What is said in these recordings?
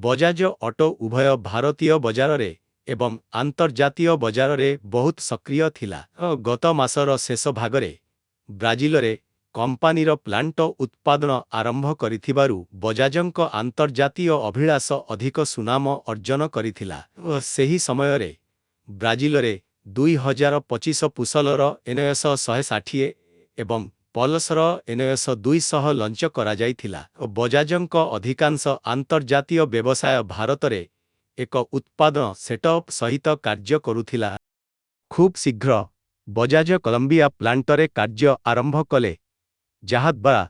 Bajaj auto ଉଭୟ ଭାରତୀୟ ବଜାରରେ ଏବଂ ଆନ୍ତର୍ଜାତୀୟ ବଜାରରେ ବହୁତ ସକ୍ରିୟ ଥିଲା। ଗତ ମାସର ଶେଷ ଭାଗରେ ବ୍ରାଜିଲରେ କମ୍ପାନୀର ପ୍ଲାଣ୍ଟ ଉତ୍ପାଦନ ଆରମ୍ଭ କରିଥିବାରୁ ବଜାଜଙ୍କ ଆନ୍ତର୍ଜାତୀୟ ଅଭିଳାଷ ଅଧିକ ସୁନାମ ଅର୍ଜନ କରିଥିଲା। ସେହି ସମୟରେ ବ୍ରାଜିଲରେ 2025 ପଲ୍ସର ଏନ୍ଏସ୍ 160 ଏବଂ ପଲ୍ସର ଏନ୍ଏସ୍ 200 ଲଞ୍ଚ କରାଯାଇଥିଲା। ବଜାଜଙ୍କ ଅଧିକାଂଶ ଆନ୍ତର୍ଜାତୀୟ ବ୍ୟବସାୟ ଭାରତରେ ଏକ ଉତ୍ପାଦନ ସେଟଅପ୍ ସହିତ କାର୍ଯ୍ୟ କରୁଥିଲା। ଖୁବ୍ ଶୀଘ୍ର ବଜାଜ କଲମ୍ବିଆ ପ୍ଲାଣ୍ଟରେ କାର୍ଯ୍ୟ ଆରମ୍ଭ କଲେ, ଯାହାଦ୍ୱାରା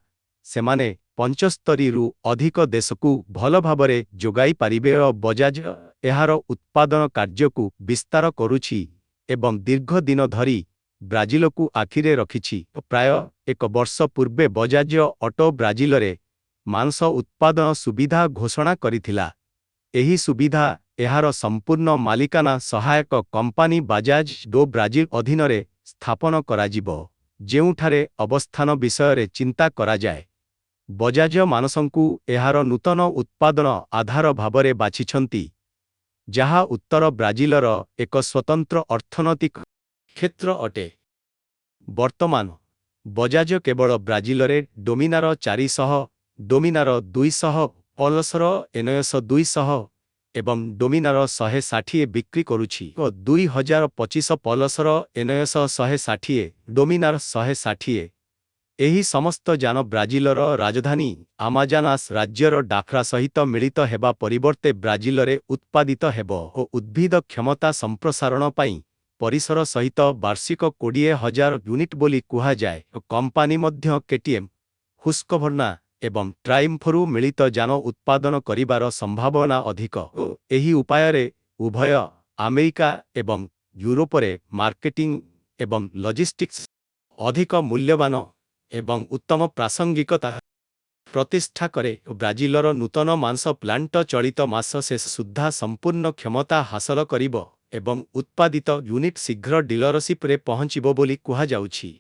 ସେମାନେ 75ରୁ ଅଧିକ ଦେଶକୁ ଭଲ ଭାବରେ ଯୋଗାଇ ପାରିବେ। ବଜାଜ ଏହାର ଉତ୍ପାଦନ କାର୍ଯ୍ୟକୁ ବିସ୍ତାର କରୁଛି ଏବଂ ଦୀର୍ଘ ଦିନ ଧରି ବ୍ରାଜିଲକୁ ଆଖିରେ ରଖିଛି। ପ୍ରାୟ ଏକ ବର୍ଷ ପୂର୍ବେ ବଜାଜ ଅଟୋ ବ୍ରାଜିଲରେ ମାଂସ ଉତ୍ପାଦନ ସୁବିଧା ଘୋଷଣା କରିଥିଲା। ଏହି ସୁବିଧା ଏହାର ସମ୍ପୂର୍ଣ୍ଣ ମାଲିକାନା ସହାୟକ କମ୍ପାନୀ ବାଜାଜ do Brazil ଅଧୀନରେ ସ୍ଥାପନ କରାଯିବ, ଯେଉଁଠାରେ ଅବସ୍ଥାନ ବିଷୟରେ ଚିନ୍ତା କରାଯାଏ। ବଜାଜ ମାନସଙ୍କୁ ଏହାର ନୂତନ ଉତ୍ପାଦନ ଆଧାର ଭାବରେ ବାଛିଛନ୍ତି, ଯାହା ଉତ୍ତର ବ୍ରାଜିଲର ଏକ ସ୍ୱତନ୍ତ୍ର ଅର୍ଥନୈତିକ କ୍ଷେତ୍ର ଅଟେ। ବର୍ତ୍ତମାନ ବଜାଜ କେବଳ ବ୍ରାଜିଲରେ ଡୋମିନାର 400, ଡୋମିନାର 200, ପଲସର ଏନ୍ଏସ୍ 200 ଏବଂ ଡୋମିନାର 160 ବିକ୍ରି କରୁଛି। 2025 ପଲସର ଏନ୍ଏସ୍ 160, ଡୋମିନାର 160, ଏହି ସମସ୍ତ ଯାନ ବ୍ରାଜିଲର ରାଜଧାନୀ ଆମାଜାନାସ୍ ରାଜ୍ୟର ଡାଫ୍ରା ସହିତ ମିଳିତ ହେବା ପରିବର୍ତ୍ତେ ବ୍ରାଜିଲରେ ଉତ୍ପାଦିତ ହେବ ଓ ଉଦ୍ଭିଦ କ୍ଷମତା ସମ୍ପ୍ରସାରଣ ପାଇଁ ପରିସର ସହିତ ବାର୍ଷିକ 20,000 ୟୁନିଟ୍ ବୋଲି କୁହାଯାଏ। କମ୍ପାନୀ ମଧ୍ୟ କେଟିଏମ୍, ହୁସ୍କଭର୍ଣ୍ଣା ଏବଂ ଟ୍ରାଇମ୍ଫରୁ ମିଳିତ ଯାନ ଉତ୍ପାଦନ କରିବାର ସମ୍ଭାବନା ଅଧିକ। ଏହି ଉପାୟରେ ଉଭୟ ଆମେରିକା ଏବଂ ୟୁରୋପରେ ମାର୍କେଟିଂ ଏବଂ ଲଜିଷ୍ଟିକ୍ସ ଅଧିକ ମୂଲ୍ୟବାନ ଏବଂ ଉତ୍ତମ ପ୍ରାସଙ୍ଗିକତା ପ୍ରତିଷ୍ଠା କରେ। ବ୍ରାଜିଲର ନୂତନ ମାଂସ ପ୍ଲାଣ୍ଟ ଚଳିତ ମାସ ଶେଷ ସୁଦ୍ଧା ସମ୍ପୂର୍ଣ୍ଣ କ୍ଷମତା ହାସଲ କରିବ ଏବଂ ଉତ୍ପାଦିତ ୟୁନିଟ୍ ଶୀଘ୍ର ଡିଲରସିପରେ ପହଞ୍ଚିବ ବୋଲି କୁହାଯାଉଛି।